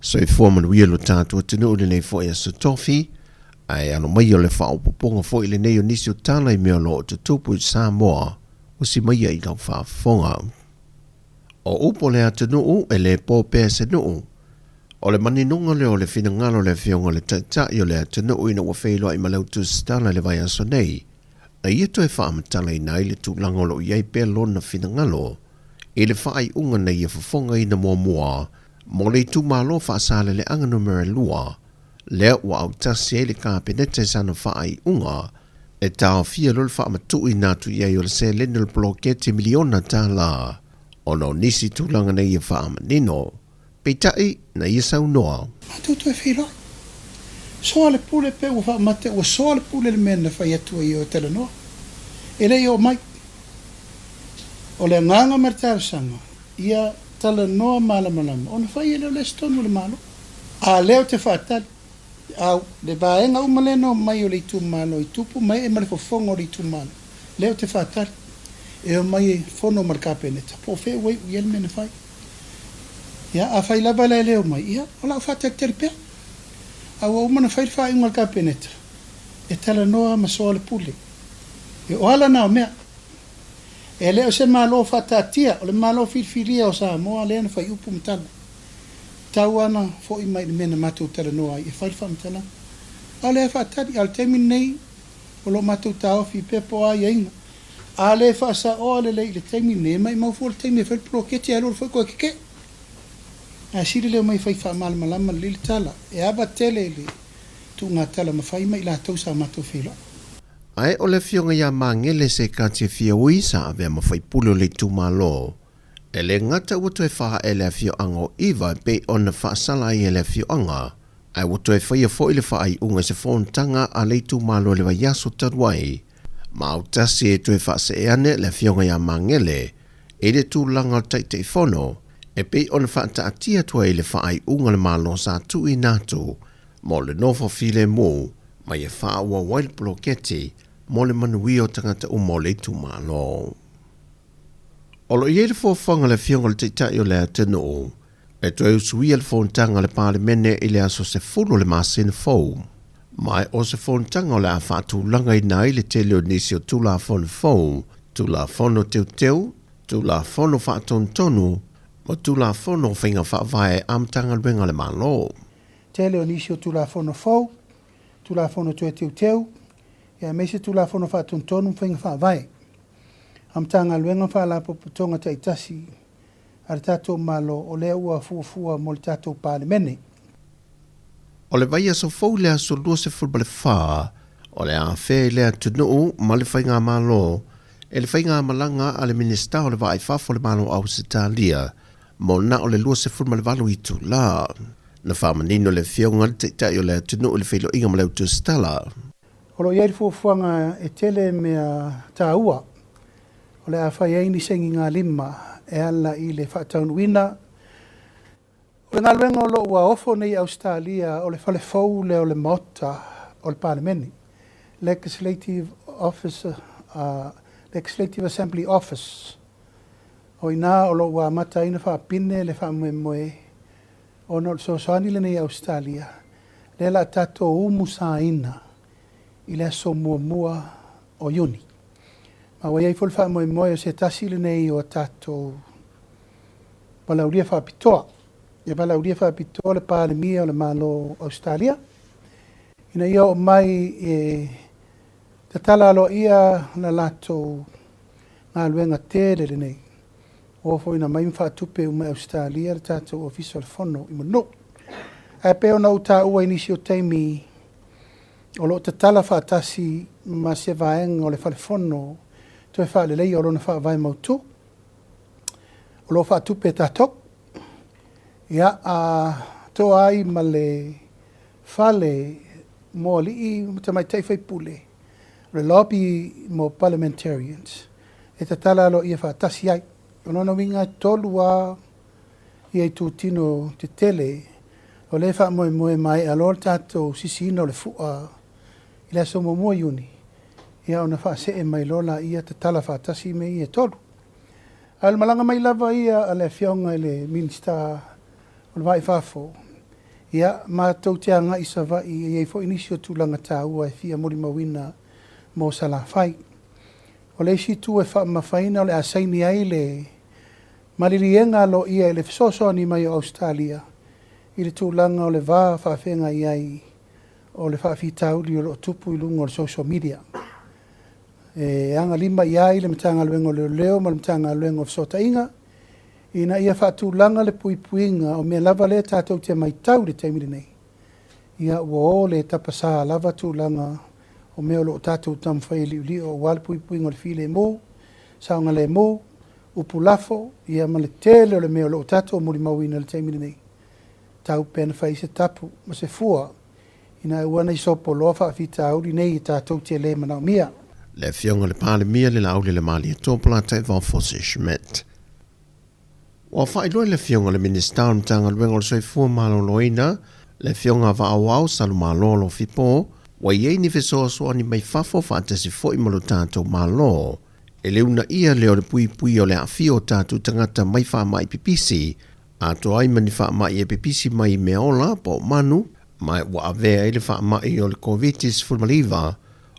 Soifua manuia lo tatou atunuu i lenei foi aso Tofi, ae alo mai o le faaopoopoga foi lenei o nisi o tala i mea o lo o tutupu i Samoa ua simaia i lau faafofoga. O upu a le atunuu e le po pea se nuu. O le maninoga lea o le finagalo o le Afioga i le Taitai o le atunuu ina ua feiloai ma le au tusitala i le vaiaso nei, na ia toe faamatalaina ai le tulaga o lo o i ai pea lona finagalo i le faaiuga na ia fofogaina muamua mo le itumalo Faasaleleaga Numera 2, lea ua autasi ai le Kapeneta i sana faaiuga e taofia loa le faamatuuina atu i ai o le seleni o le poloketi miliona tala ona o nisi tulaga na ia faamanino. Peitai, na ia saunoa. Matou toe feiloai. Soa le pule pe ua faamate ua soa le pule le mea na fai atu ai e talanoa. E le i oo mai. O le agaga ma le talosaga, ia talanoa malamalama ona fai ai lea o le isi tonu o le Malo. A lea ou te faatali, a le vaega uma lea na omai o le itumalo i tupu ma ee ma le fofoga o le itumalo, lea ou te faatali e omai e fono ma le Kapeneta po o fea ua iu i ai le mea na fai. Ia, afai lava la e le omai, ia, o le a ou faatalitali pea. A ua uma ona fai le faaiuga a le Kapeneta, e talanoa ma soa le pule. Ia, o ala na o mea. E le o se Malo faataatia, o le Malo filifilia o Samoa lea na fai upu ma tala. Tau lava na foi mai i le mea na matou talanoa ai e fai le faamatalaga. A o lea e faatali, a o le taimi lenei, o lo o matou taofi pea po o a aiaiga. A le faasaoa lelei i le taimi lenei, e maimau fua le taimi e fai le poloketi ae alu alu foi toe tetee. Ae sili le omai e fai faamalamalama lelei le tala. E ava tele i le tuugatala ma fai ma i latou sa matou feiloai. Ae o le afioga ia Magele Sekati Fiaui sa avea ma faipule o le itumalo. E le gata ua toe faaee le afioaga o Iva e pei ona faasala ai e le afioaga, ae ua toe faia foi le faaiuga i se fonotaga a le itumalo i le vaiaso talu ai, ma autasi e toe faasee ane le afioga ia Magele i le tulaga o le Taitaifono e pei ona faataatia atu ai le faaiuga a le Malo sa tuuina atu mo le nofo filemu ma ia faaauau ai le poloketi mo le manuia o tagata uma o le itumalo. O lo o i ai le fuafuaga a le Afioga i le Taitai o le atunuu e toe usuia le fonotaga a le Palemene i le aso 10 o le masina fou. Ma o se fonotaga o le a faatulagaina ai le tele o nisi o Tulafono fou, Tulafono Teuteu, Tulafono Faatonutonu ma Tulafono o Faiga Faavae a Matagaluega a le Malo. Tele o nisi o Tulafono fou, Tulafono Toe Teuteu, aemaise Tulafono Faatonutonu ma Faiga Faavae a Matagaluega ma Faalapotopotoga taitasi a le tatou Malo o lea ua fuafua mo le tatou Palemene. O le vaiaso fou i le aso 24 o le a afea i le atunuu ma le faigamalo e le faigamalaga a le Minisita o le Vaa i Fafo o le Malo o Ausetalia mo na o le 28 itula. Na faamanino le Afioga i le Taitai o le atunuu i le feiloaiga ma le au tusitala. O lo o i ai le fuafuaga e tele mea taua o le a fai ai ni sainigalima e ala i le faataunuuina o le galuega o lo o ua ofo nei i Ausetalia o le fale fou lea o le Maota o le Palemene, Legislative Office, Legislative Assembly Office. O i ina o lo o ua amata ai ona faapine le faamoemoe ona o le fesoasoani lenei a Ausetalia lea o le a tatou umusaina i le aso muamua o Iuni. Ma ua i ai foi le faamoemoe o se tasi lenei o a tatou valaaulia faapitoa. E valaaulia faapitoa le Palemia o le Malo o Ausetalia ina ia oo mai e tatala aloaia la latou galuega tele lenei. Ua oo foi ina aumai ma faatupe uma e Ausetalia le tatou Ofisa o le Fono i Manuu. Ae pei ona ou taua i nisi o taimi, o lo o tatala faatasi ma se vaega o le Fale Fono toe faaleleia o lona faavae mautu. O lo o faatupe e tatou. Ia, a toa ai ma le fale mo alii ma tamaitai faipule, o le lobby mo parliamentarians, e tatala aloaia faatasi ai. O lona uiga e tolu lava ia itutino tetele o lea e faamoemoe maea loa le tatou sisiina o le fua i le aso muamua o Iuni, ia ona faasee mai loa laia tatala faatasi mea ia e tolu. A o le malaga mai lava ia a le Afioga i le Minisita o le Va i Fafo, Ia, matou te agai i Savaii e i ai foi nisi o tulaga taua e fia molimauina mo Salafai. O le isi itu e faamamafaina o le a saini ai le maliliega aloaia i le fesoasoani mai o Ausetalia i le tulaga o le va faafeagai ai o le faafitauli o lo o tupu i luga o le social media. E agalima i ai le Matagaluega o Leoleo ma le Matagaluega o Fesootaiga ina ia faatulaga le puipuiga o mea lava lea tatou te matau i le taimi lenei, ia ua o le tapasā lava tulaga o mea o lo o tatou taumafai e liolio aua le puipuiga o le filemu, saogalemu, upu lafo, ia ma le tele o le mea o lo o tatou molimauina i le taimi lenei. Tau pea ona fai se tapu ma se fua ina aua ne i sopoloa faafitauli nei e tatou te le manaomia. Le Afioga i le Palemia le Laaulialemalietoa Polataivao Fosi Schmidt. Ua faailoa e le Afioga i le Minisita o le Matagaluega o le Soifua Maloloina, le Afioga Vaaoao Salumalo Alofipo, ua i ai ni fesoasoani mai fafo faatasi foi ma lo tatou Malo e le uunaia lea o le puipuia o le aafia o tatou tagata mai faamai pipisi atoa ai ma ni faamai e pipisi mai i meaola po o manu, ma ua avea ai le faamai o le Koviti-19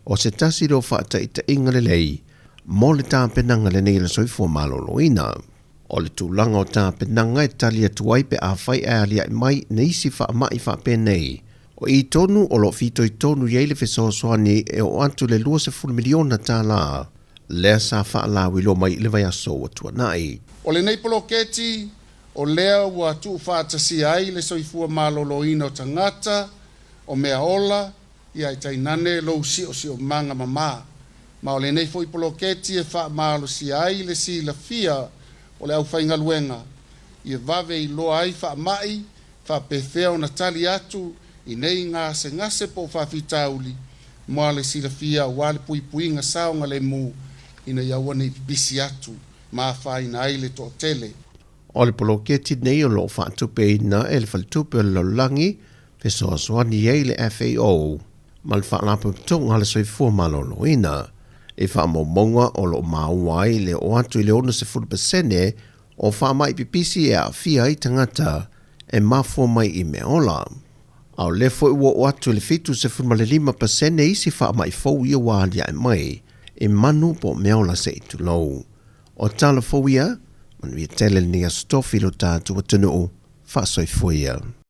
o se tasi lea o faataitaiga lelei mo le tapenaga lenei a le soifua maloloina. O le tulaga o tapenaga e tali atu ai pe afai ae aliae mai nisi faamai faapenei, o i tonu o lo o fitoitonu i ai le fesoasoani e oo atu i le $20 miliona tala lea sa faalauiloa mai i le vaiaso ua tuanai. O lenei poloketi, o lea ua tuufaatasia ai le soifua maloloina o tagata, o mea ola, ia ae tainane lou siosiomaga mama. Ma o lenei foi poloketi e faamalosia ai le silafia o le aufaigaluega ia vave iloa ai faamai faapefea ona tali atu i nei gasegase po o faafitauli mo le silafia aua le puipuiga saogalemu ina ia aua ne i pipisi atu ma afaina ai le toatele. O le poloketi nei o lo o faatupeina e le Faletupe o le Lalolagi, fesoasoani ai le FAO ma le Faalapotopotoga a le Soifua Maloloina i faamaumauga o lo o maua ai le oo atu i le 60% o faamai pipisi e aafia ai tagata e mafua mai i meaola. A o lea foi ua oo atu i le 75% isi faamai fou ia ua aliae mai i manu po o meaola se i tulou. O tala fou ia, manuia tele lenei Aso Tofi i lo tatou atunuu, faasoifua ia.